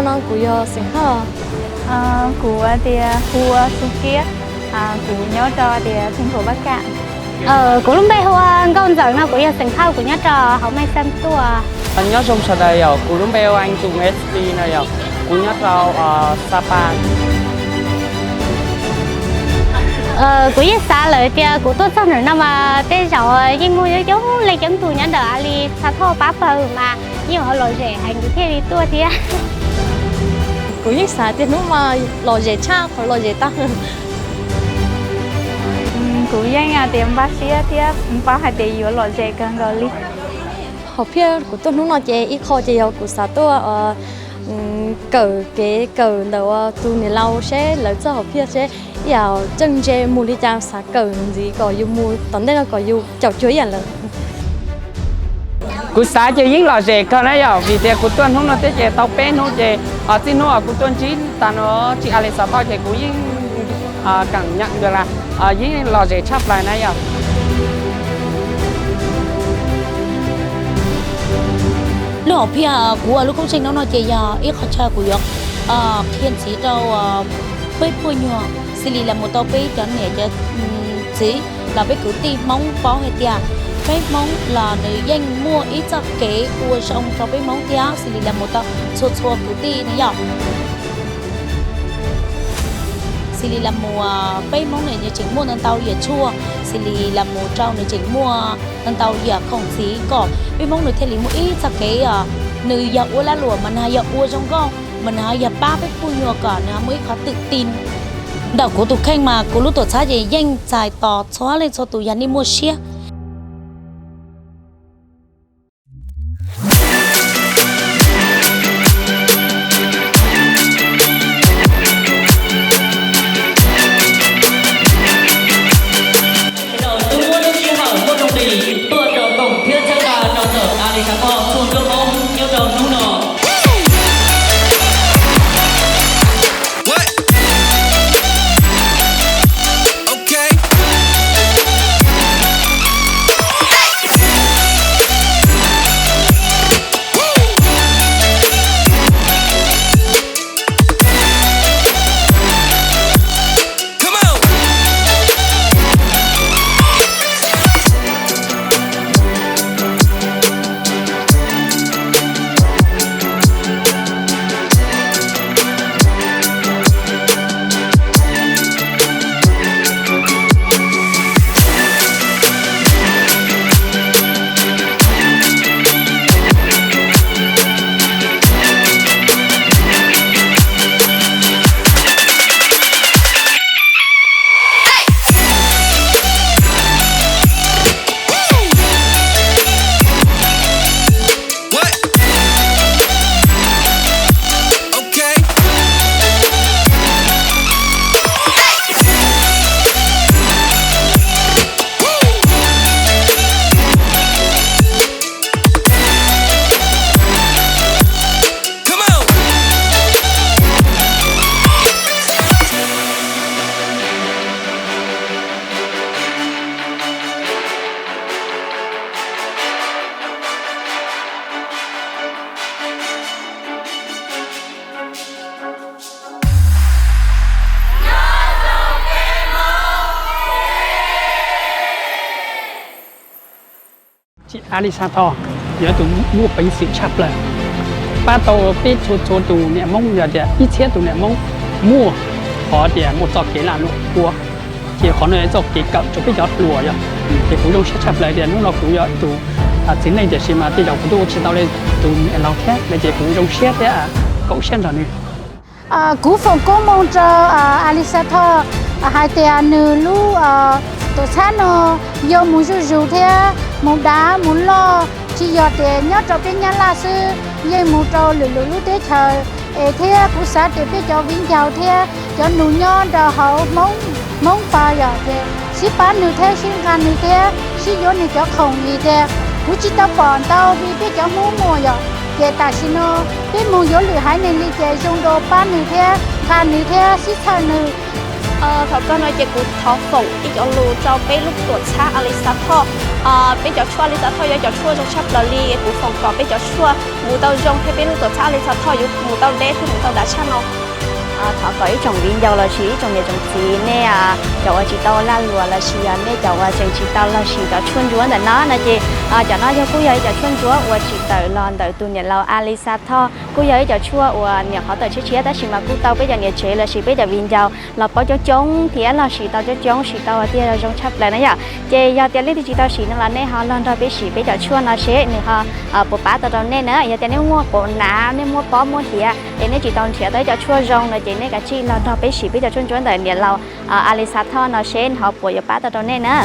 No kuv yog xeem Hawj. Kuv tias hu ua Xu Kiab, kuv nyob rau tias Thej Nkuas Pab Kam. Kuv lub npe hu ua Nkauj Ntxawm no, kuv yog xeem Hawj, kuv nyob rau hauv Mej Xeem Tuaj. Nyob zoo sawv daws yom, kuv lub npe hu ua Tus Ej Li no yom, kuv nyob rau Xa Pas. Kuv yeej xav lawm tias kuv tuaj txog ntawm no mas tej zaum yeej muaj coob coob leej coob tus nyob ntawm A Lis Xas Thoj pab pawg mas yeej yuav lom zem heev kuv thiaj li tuaj thiab. Kuv yeej xav tias hnub no lom zem tshaj qhov lom zem tag. Kuv yeej tias npaj siab thiab paub hais tias yuav lom zem kawg nkaus li. Hom phiaj kuv tuaj hnub no ces ib qho ces yog kuv xav tuaj kawm kev kawm ntawm tus niam laus seb lawv txoj hom phiaj seb ib yam tseem ntse mus li cas, xav kawm ntxiv kom yus mus tom ntej no kom yus caum cuag ib yam lawv. Kuv xav ces yeej lom zem kawg na yom, vim tias kuv tuaj hnub no thiab ces tau peb hnub ces txij hnub uas kuv tuaj ntsib tas no tsis A Lis Xas Thoj ces kuv yeej kam nyam ntawd las yeej lom zem tshaj plaws na yom. Lub hom phiaj kuv ua lub koob tsheej hnub no ces yog ib qho chaw kuv yuav qhia ntxiv rau peb puj nyuag xws li los mus tau peb cov niam cov txiv los peb kwv tij Hmoob paub hais tias peb Hmoob los nws yeej muaj ib txoj kev ua zoo rau peb Hmoob thiab xws li los mus tau txhua txhua kwv tij ne yom. Xws li los mus peb Hmoob ne nws tseem muaj ntau ntau yam tshuaj, xws li los mus rau nws tseem muaj ntau ntau yam khoom txiv kom peb Hmoob nws thiaj li muaj ib txoj kev, nws yog ua lag luam mas nws ho yog ua zoo nkauj mas nws ho yog pab peb puj nyuag kom nws ho muaj ib qhov twm tin. Ntawm kuv tus kheej mas kuv lub tuam txhab ces yeej txais tos txhua leej txhua tus yog nej muaj siab. Sawv daws twb muab lub sij hawm muaj nuj nqis tuaj rau koom thiab txhawb nqa rau ntawm A Lis Xas Thoj txhua nkauj Hmoob nyob rau hnub no. A Lis Xas Thoj yog tus muaj peev xwm tshaj plaws, pab tau peb txhua txhua tus niam Hmoob, yog tias ib txhiab tus niam Hmoob muaj qhov tias muaj txoj kev lag luam ua, ces qhov no yog txoj kev kawm rau peb cov hluas yog. Ces kuv zoo siab tshaj plaws tias hnub no kuv yog ib tus txiv neej, tiam sis mas tej zaum kuv twb ua tsis tau li tus niam laus thiab, ces kuv zoo siab thiab kaum siab nrog nws. Kuv foom koob moo rau A Lis Xas Thoj hais tias nws lub tuam txhab no yuav mus zuj zus thiab mus dav mus loj, tsis yog tias nyob rau peb Nyab Laj xwb, yeej mus rau lwm lwm lub teb chaws es thiab kuv xav tias peb cov viv ncaus thiab cov nus nyob rau hauv Hmoob, Hmoob pas yog tias sib pab nws thiab sib nqa nws thiab sib yuav nws cov khoom, vim tias kuv tsis tau pom ntau li peb cov Hmoob muaj yom. Ces tam sim no peb mus yuav lwm haiv neeg li ces zoo dua pab nws thiab nqa nws thiab sib txhawb nws. Thaum kawg no ces kuv thov foom ib cov lus rau peb lub tuam txhab Alisa Thoj. Peb cov tshuaj Alisa Thoj yog cov tshuaj zoo tshaj plaws li, kuv foom kom peb cov tshuaj mus tau zoo thiab peb lub tuam txhab Alisa Thoj yuav mus tau deb thiab mus tau dav tshaj no. Thov kom ib tsoom viv ncaus los sis ib tsoom niam tsoom txiv, nej cov uas tsis tau lag luam los sis yog nej cov uas tseem tsis tau los sim cov tshuaj ntsuab ntawm no no ces cov no yog kuj yog ib cov tshuaj ntsuab uas tsim tawm los ntawm tus niam laus Alisa Thoj, kuj yog ib cov tshuaj uas nyuam qhuav tawm tshiab tshiab tab sis mas kuj tau peb cov niam tsev los sis peb cov viv ncaus los paub coob coob thiab los sim tau coob coob, sim tau tiag zoo tshaj plaws na yom. Ces yog tias leej twg tsis tau sim no los nej ho los nrog peb sim peb cov tshuaj no seb nws ho puas pab tau rau nej na. Yog tias nej muaj quav nav, nej muaj pob muaj hiav es nej tsis tau nrhiav tau ib cov tshuaj zoo no ces nej kav tsij los nrog peb sim peb cov tshuaj ntsuab ntawm niam laus Alisa Thoj no seb nws ho puas yuav pab tau rau nej na.